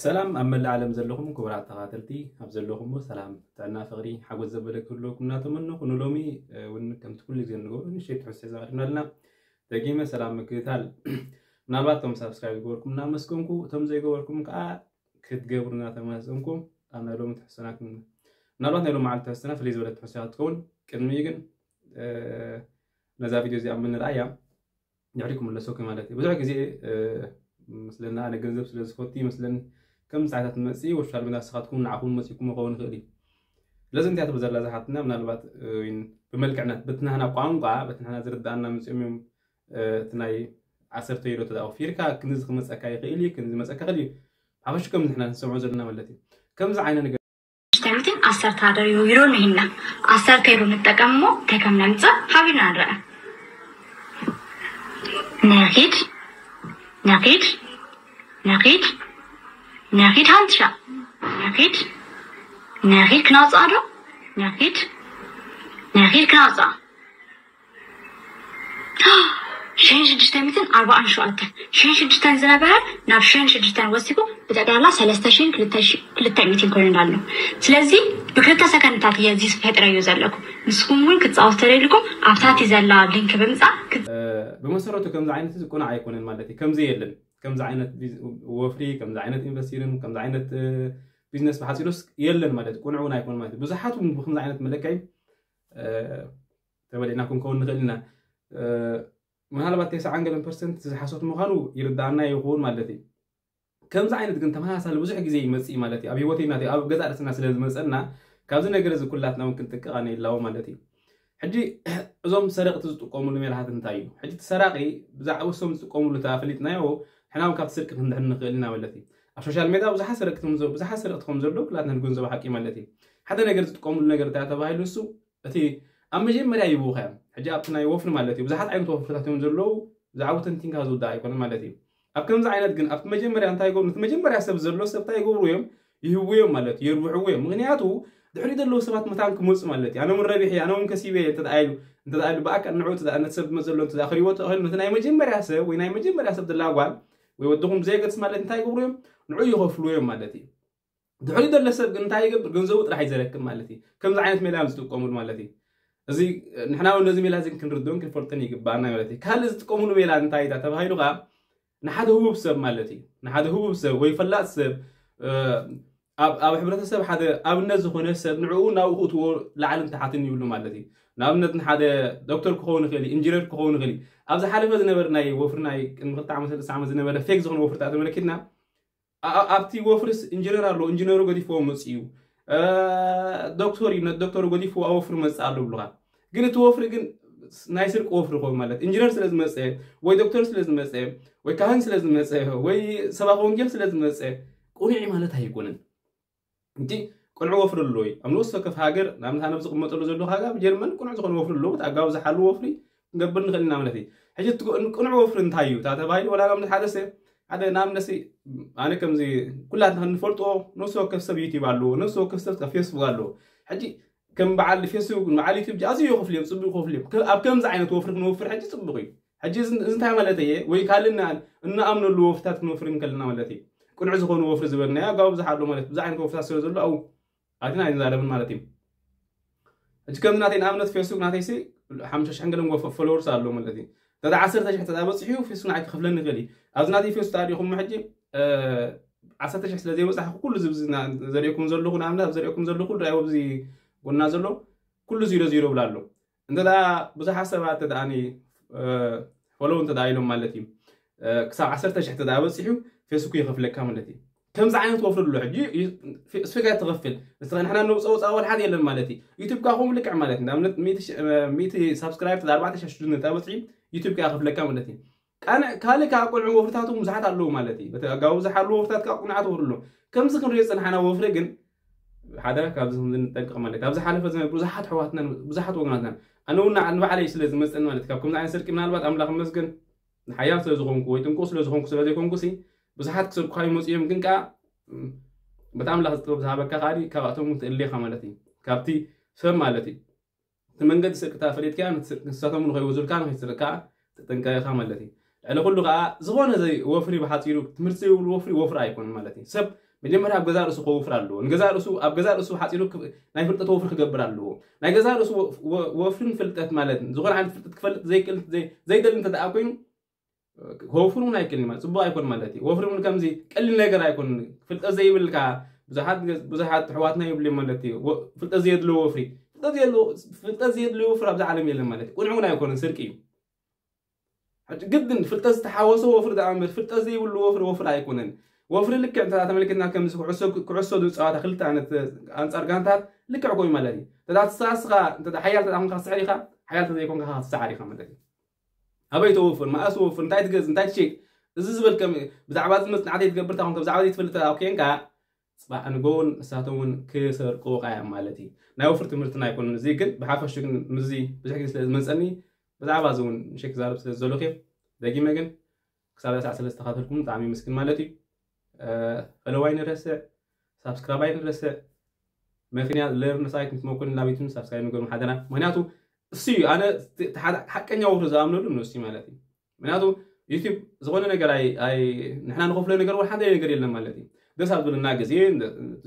ሰላም ኣብ መላእ ዓለም ዘለኹም ክቡራት ተኸታተልቲ፣ ኣብ ዘለኹምዎ ሰላም፣ ጥዕና፣ ፍቕሪ፣ ሓጎስ ዘበለ ክህልወኩም እናተመነኹ፣ ንሎሚ እውን ከምቲ ኩሉ ግዜ እንገብሮ ንእሽተይ ትሕዝቶ ሒዝና ቀሪብና ኣለና። ደጊመ ሰላም ምክትታል። ምናልባት እቶም ሳብስክራይብ ዝገበርኩም እናመስገንኩ፣ እቶም ዘይገበርኩም ከዓ ክትገብሩ እናተማህፀንኩ፣ ኣብ ናይ ሎሚ ትሕዝቶና ክን- ምናልባት ናይ ሎሚ መዓልቲ ትሕዝቶና ፍልይ ዝበለ ትሕዝቶ ክትከውን፣ ቅድሚኡ ግን ነዛ ቪድዮ እዚኣ ምንርኣያ ድሕሪ ክምለሰኩም ማለት እዩ። ብዙሕ ግዜ ምስለና ኣነ ገንዘብ ስለ ዝፈቱ ይመስለን ከም ፃዕታት መፅኢ ወሻል ሜዳ ንስኻትኩም ንዓኹም መፂኩም ክኸውን ይኽእል እዩ። ስለዚ እንታይ ትብል ዘላ ዝሓትና ምናልባት ብመልክዕና በትናህና ቋንቋ በትናህና ዝርዳእና መፅኦም እዮም እቲ ናይ ዓሰርተ ዩሮ ተወፊርካ ክንዚ ክመፀካ ይኽእል እዩ ክንዚ መፀካ ይኽእል እዩ። ሓፈሽ ከም ንሕና ንሰምዖ ዘለና ማለት እዩ። ከምዚ ዓይነት ነገር ሽተሚትን ኣሰርተ ሃደር ዩሮ ንሂና ኣሰርተ ዩሮ ንጠቀም እሞ እንታይ ከም ነምፅእ ሓቢርና ንረአ። ነኺድ ነኺድ ነኺድ ነኺድ ሓንትሻ ነኺድ ነኺድ ክናውፅኣ ዶ ነኺድ ነኺድ ክናውፅኣ ሽሕን ሽዱሽተ ሚእትን ኣርባዓን ሸውዓተን ሽሕን ሽዱሽተን ዝነበረ ናብ ሽሕን ሽዱሽተን ወሲኹ ብጠቅላላ ሰለስተ ሽሕን ክልተ ሚእትን ኮይኑ ኣሎ። ስለዚ ብክልተ ሰከንድታት እየ እዚ ዝፈጥረዮ ዘለኩ። ንስኹም እውን ክትፃወቱ ተደሊኩም ኣብታቲ ዘላ ሊንክ ብምፃ ብመሰረቱ ከምዚ ዓይነት እዚ ቁኑዕ ኣይኮነን ማለት እዩ። ከምዚ የለን ከምዚ ዓይነት ወፍሪ ከምዚ ዓይነት ኢንቨስቲርን ከምዚ ዓይነት ቢዝነስ ብሓፂሩስ የለን ማለት ቁኑዕ እውን ኣይኮነ ማለት ብዙሓት ብከምዚ ዓይነት መለክዒ ተበሊዕና ክንከውን ንኽእል ኢና። ምናልባት ተስዓን ገለን ፐርሰንት ዝሓሶት ምዃኑ ይርዳኣና ይኸውን ማለት እዩ። ከምዚ ዓይነት ግን ተመሳሳሊ ብዙሕ ግዜ ይመፅእ ማለት እዩ ኣብ ህይወተይ ናተይ ኣብ ገዛ ርእስና ስለ ዝመፀና ካብዚ ነገር እዚ ኩላትና እውን ክንጥንቀቕ ኣነ ይላቦ ማለት እዩ። ሕጂ እዞም ሰረቕቲ ዝጥቀሙሉ ሜላታት እንታይ እዩ? ሕጂ እቲ ሰራቒ ብዛዕባ እሶም ዝጥቀሙሉ እንተ ኣፈሊጥናዮ ሕና እውን ካብቲ ስርቂ ክንድሕን ንኽእል ኢና ማለት እዩ። ኣብ ሶሻል ሜድያ ብዙሓት ሰረቕቲ ብዙሓት ሰረቕቲ ከም ዘለዉ ኩላትና ንገንዘቦ ሓቂ ማለት እዩ። ሓደ ነገር ዝጥቀሙሉ ነገር እንታይ ተባሂሉ እሱ እቲ ኣብ መጀመርያ ይብውኻ እዮም። ሕጂ ኣብቲ ናይ ወፍሪ ማለት እዩ ብዙሓት ዓይነት ወፍርታት እዮም ዘለዉ። ብዛዕባ ተንቲንካ ዝውዳእ ኣይኮነን ማለት እዩ። ኣብ ከምዚ ዓይነት ግን ኣብቲ መጀመርያ እንታይ ይገብሩ ነቲ መጀመርያ ሰብ ዘሎ ሰብ እንታይ ይገብሩ እዮም? ይህቡ እዮም ማለት እዩ። የርብሕዎ እዮም። ምክንያቱ ድሕሪ ዘለዉ ሰባት መታን ክመፁ ማለት እዩ። ኣነ እውን ረቢሕ ኣነ እውን ከሲበ እንተ ኢሉ እንተ ኢሉ ብኣካል ንዑ እንተ ነቲ ሰብ ዝመፅ ዘሎ እንተ ክሪዎ ተኽእል ነቲ ናይ መጀመርያ ሰብ ወይ ናይ መጀመርያ ሰብ ዘላ ጓል ወይ ወድኹም ብዘየገድስ ማለት እንታይ ይገብሩ እዮም? ንዑ ይኸፍሉ እዮም ማለት እዩ። ድሕሪ ዘሎ ሰብ ግን እንታይ ይገብር? ገንዘቡ ጥራሕ እዩ ዘረክብ ማለት እዩ። ከምዚ ዓይነት ሜላ እዮም ዝጥቀሙሉ ማለት እዩ። እዚ ንሕና እውን ነዚ ሜላ እዚ ክንርድኦን ክንፈልጦን ይግባኣና ማለት እዩ። ካልእ ዝጥቀሙሉ ሜላ እንታይ እዩ ተባሂሉ ከዓ ንሓደ ህቡብ ሰብ ማለት እዩ። ንሓደ ህቡብ ሰብ ወይ ፈላጥ ሰብ ኣብ ኣብ ሕብረተሰብ ሓደ ኣብነት ዝኾነ ሰብ ንዕኡ ናብኡ ክእትዎ ላዕልን ታሕትን ይብሉ ማለት እዩ። ንኣብነት ንሓደ ዶክተር ክኸውን ይኽእል እዩ፣ ኢንጂነር ክኸውን ይኽእል እዩ። ኣብ ዝሓለፈ ዝነበረ ናይ ወፍሪ ናይ ቅድሚ ክልተ ዓመት ሰለስተ ዓመት ዝነበረ ፌክ ዝኾነ ወፍርታት ተመለኪትና ኣብቲ ወፍርስ ኢንጂነር ኣሎ ኢንጂነሩ ገዲፍዎ መፅኡ እዩ። ዶክተር እዩ ነቲ ዶክተሩ ገዲፍዎ ኣብ ወፍሪ መፅእ ኣሎ ብሉካ። ግን እቲ ወፍሪ ግን ናይ ስርቂ ወፍሪ ኮይኑ ማለት ኢንጂነር ስለ ዝመፀ ወይ ዶክተር ስለ ዝመፀ ወይ ካህን ስለ ዝመፀ ወይ ሰባኺ ወንጌል ስለ ዝመፀ ቁኑዕ ማለት ኣይኮነን። እንጂ ቅኑዕ ወፍሪ ኣሎ እዩ ኣብ ንኡስ ወከፍ ሃገር ንኣብነት ኣነ ዝቕመጠሉ ዘለኹ ሃገር ኣብ ጀርመን ቅኑዕ ዝኾነ ወፍሪ ኣሎ ኣጋቡ ዝሓሉ ወፍሪ ክንገብር ንኽእል ኢና ማለት እዩ። ሕጂ ቅኑዕ ወፍሪ እንታይ እዩ እታ ተባሂሉ ወላ ንኣብነት ሓደ ሰብ ሓደ ንኣብነት ኣነ ከምዚ ኩላትና ክንፈልጥዎ ነፍሲ ወከፍ ሰብ ዩቲብ ኣለዎ ነፍሲ ወከፍ ሰብ ፌስቡክ ኣለዎ። ሕጂ ከም በዓል ፌስቡክ በዓል ዩቲብ ኣዝዩ ይኸፍሉ እዮም ፅቡቅ ይኸፍሉ እዮም። ኣብ ከምዚ ዓይነት ወፍሪ ክንወፍር ሕጂ ፅቡቅ እዩ። ሕጂ እዚ እንታይ ማለት እየ ወይ ካልእ እናኣምነሉ ወፍርታት ክንወፍር እንከለና ማለት እዩ። ቅኑዕ ዝኾኑ ወፍሪ ዝበልናዮ ኣጋቡ ብዙሕ ኣሎ ማለት ብዙሕ ዓይነት ወፍርታት ስለ ዘሎ ኣብኡ ኣቲና ኣይንዛረብን ማለት እዩ። ሕጂ ከምዚ ናተይ ንኣብነት ፌስቡክ ናተይሲ ሓምሳ ሽሕን ገለን ፎሎወርስ ኣሎ ማለት እዩ። ተዳ ዓሰርተ ሽሕ ተዳ በፂሑ ፌስቡክ ንዓይ ክኸፍለኒ ይኽእል እዩ። ኣብዚ ናተይ ፌስቡክ ተኣዲኹሞ ሕጂ ዓሰርተ ሽሕ ስለ ዘይበፃሕኩ ኩሉ እዚ ዘሪእኩም ዘለኹ ንኣብነት ኣብ ዘሪእኩም ዘለኹ ድራይ ኣብዚ ጎና ዘሎ ኩሉ ዚሮ ዚሮ ብላ ኣሎ። እንተ ደኣ ብዙሓት ሰባት ተደኣኒ ፎሎው እንተ ደኣ ኢሎም ማለት እዩ ክሳብ ዓሰርተ ሽሕ እንተ ደኣ በፂሑ ፌስቡክ ይኸፍለካ ማለት እዩ። ከምዚ ዓይነት ወፍሪ ኣሎ ሕጂ ስጋ ትኸፍል ንስኻ ንሕና ነውፀ ወፃ ወልሓት የለን ማለት እዩ። ዩቱብ ካ ከምኡ ልክዕ ማለት እዩ ንኣብነት ሚእቲ ሳብስክራይብ ተ ኣርባዕተ ሽሕ ሽዱሽተ እንተ በፂሑ ዩቱብ ካ ይኸፍለካ ማለት እዩ። ካልእ ከዓ ቆልዑ ወፍርታት እውን ብዙሓት ኣለዉ ማለት እዩ። በቲ ኣጋቡ ዝሓሉ ወፍርታት ከዓ ቁኑዓት ወፍሪ ኣሎ። ከምዚ ክንሪኦ ዝፀናሕና ወፍሪ ግን ሓደ ካብዚ ንጠንቀቕ ማለት ኣብዚ ሓለፈ ዘመን ብዙሓት ኣሕዋትና ብዙሓት ወገናትና ኣነ እውን ንባዕለይ ስለ ዝመፀኒ ማለት ካብ ከምዚ ዓይነት ስርቂ ምናልባት ኣምላኽ ይመስገን ሓያል ስለ ዝኾንኩ ወይ ጥንቁቕ ስለ ዝኾንኩ ስለ ዘይኮንኩ ሲ ብዙሓት ክሰርቁኻ ይመፁ እዮም ግን ከዓ በቲ ኣምላኽ ጥበብ ዝሃበካ ከዓ ካብኣቶም እውን ትእሌኻ ማለት እዩ። ካብቲ ሰብ ማለት እዩ እቲ መንገዲ ስርቂ ተፈሊጥካ ንሳቶም ንኸይወዙልካ ንኸይትስርቅ ከዓ ትጥንቀቕ ኢኻ ማለት እዩ። ልዕሊ ኩሉ ከዓ ዝኾነ ዘይ ወፍሪ ብሓፂሩ ትምህርቲ ዘይብሉ ወፍሪ ወፍሪ ኣይኮን ማለት እዩ። ሰብ መጀመርያ ኣብ ገዛ ርእሱ ከወፍር ኣለዎ። ንገዛ ርእሱ ኣብ ገዛ ርእሱ ሓፂሩ ክብ- ናይ ፍልጠት ወፍሪ ክገብር ኣለዎ። ናይ ገዛ ርእሱ ወ- ወ- ወፍርን ፍልጠት ማለት ዝኾነ ዓይነት ፍልጠት ክፈልጥ ዘይክእል ዘይ- ዘይደሊ እንተ ደኣ ኮይኑ ከወፍር እውን ኣይክእልን ማለት ፅቡቅ ኣይኮን ማለት እዩ። ወፍሪ እውን ከምዚ ቀሊል ነገር ኣይኮን። ፍልጠት ዘይብልካ ብዙሓት ገ- ብዙሓት ኣሕዋትና ይብሉ እዮም ማለት እዩ። ወ- ፍልጠት ዘየድልዎ ወፍሪ ፍልጠት ዘየድልዎ ፍልጠት ዘየድልዎ ወፍሪ ኣብዚ ዓለም የለን ማለት እዩ። ቁንዕ እውን ኣይኮነን፣ ስርቂ እዩ። ሕጂ ግድን ፍልጠት ዝተሓወሶ ወፍሪ ደኣ እምበር ፍልጠት ዘይብሉ ወፍሪ ወፍሪ ኣይኮነን። ወፍሪ ልክዕ እንተ ተመልክትና ከምዚ ኩዕሶ ኩዕሶ ዝፃወታ ክልተ ዓይነት ኣንፃር ጋንታት ልክዕ ኮይኑ ማለት እዩ። እንተ ተሳስኻ እንተ ሓያል ተዳኹንካ ክትስዕር ኢኻ፣ ሓያል ተዘይኮንካ ክትስዓር ኢኻ ማለት እዩ። ኣበይ ተወፍር፣ መኣስ ወፍር፣ እንታይ ትገዝ እንታይ ትሸይጥ፣ እዚ ዝበል ከም ብዛዕባ እዚ መፅናዕቲ ትገብር ታኹን ብዛዕባ እዚ ትፈልጥ ኮይንካ ፅባሕ ንጎውን እሳቶም እውን ክሰርቁ ቃያ ማለት እዩ። ናይ ወፍር ትምህርትና ኣይኮኑን። እዚ ግን ብሓፈሹ ግን ምዚ ብዙሕ ግዜ ስለ ዝመፀኒ ብዛዕባ እዚ እውን ንሸክ ዛረብ ስለ ዘለኹ ደጊመ ግን ክሳብ ሳዕ ስለ ዝተኻተልኩም ብጣዕሚ ምስግን ማለት እዩ። ፈለዋይ ንረስዕ፣ ሳብስክራባይ ንረስዕ፣ መክንያ ለርን ሳይት ምትመኩን ላቢቱን ሳብስክራይብ ንገርም ሓደና። ምክንያቱ እሱ እዩ ኣነ ሓቀኛ ወፍሪ ዝኣምነሉ ንሱ ማለት እዩ። ምክንያቱ ዩቲብ ዝኾነ ነገር ኣይ ኣይ ንሕና ንኸፍሎ ነገር ወላ ሓደ ነገር የለን ማለት እዩ። ደስ ኣብ ዝብለና ግዜ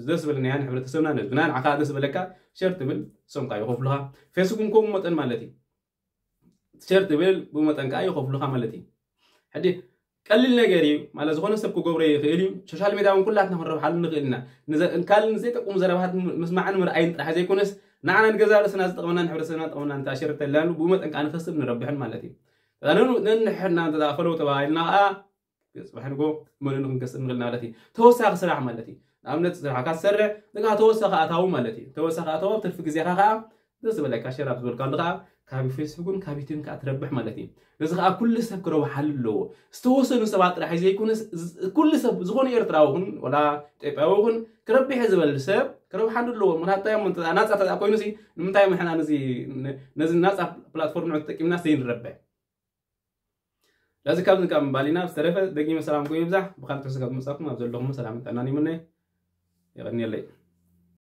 ደስ ዝብለና ያን ሕብረተሰብና ነዝብና ንዓኻ ደስ ዝበለካ ሸር ትብል፣ እሶም ከዓ ይኸፍሉኻ። ፌስቡክ እውን ከምኡ መጠን ማለት እዩ። ሸር ትብል ብኡ መጠን ከዓ ይኸፍሉኻ ማለት እዩ። ሕጂ ቀሊል ነገር እዩ ማለት ዝኾነ ሰብ ክገብሮ ይኽእል እዩ። ሶሻል ሜድያ እውን ኩላትና ክንረብሓሉ ንኽእል ኢና። ንዘ- ካልእ ንዘይጠቅሙ ዘረባታት ም- ምስማዕን ምርኣይን ጥራሕ ዘይኮነስ ንዓና ንገዛ ርእስና ዝጠቕመና ንሕብረተሰብና ዝጠቕመና እንተ ሸር ተላሉ ብኡ መጠን ከዓ ንኸስብ ንረብሕን ማለት እዩ። ነንሕና እንተ ፈለው ተባሂልና ከዓ ፅባሕ ንጎ መኑ ንክንከስብ ንኽእል ማለት እዩ። ተወሳኺ ስራሕ ማለት እዩ። ንኣብነት ስራሕካ ትሰርሕ ንካ ተወሳኺ ኣታዊ ማለት እዩ። ተወሳኺ ኣታዊ ኣብ ትርፊ ግዜኻ ከዓ ደስ ዝበለካ ሸር ኣብ ዝበልካሉ ከዓ ካብ ፌስቡክን ካብ ዩቲዩብን ከዓ ትረብሕ ማለት እዩ። ነዚ ከዓ ኩሉ ሰብ ክረብሓሉ ኣለዎ። ዝተወሰኑ ሰባት ጥራሕ ዘይኮነስ ዝ- ኩሉ ሰብ ዝኾነ ኤርትራዊ ይኹን ወላ ኢትዮጵያዊ ይኹን ክረብሕ ዝበል ሰብ ክረብሓሉ ኣለዎ። ምክንያቱ እንታይ እዮም እንተ- ናፃ ተዳ ኮይኑ ሲ ንምንታይ እዮም ንሕና ነዚ ነ- ነዚ ናፃ ፕላትፎርም ተጠቂምና ዘይንረብሕ? ስለዚ ካብዚ ካብ ምባል ኢና ዝተረፈ ደጊመ ሰላምኩም ይብዛሕ። ብካልእ ትሕዝቶ ካብ ዝመፃኩም ኣብ ዘለኹም ሰላም ጥዕናን ይምነ። የቐንየለይ።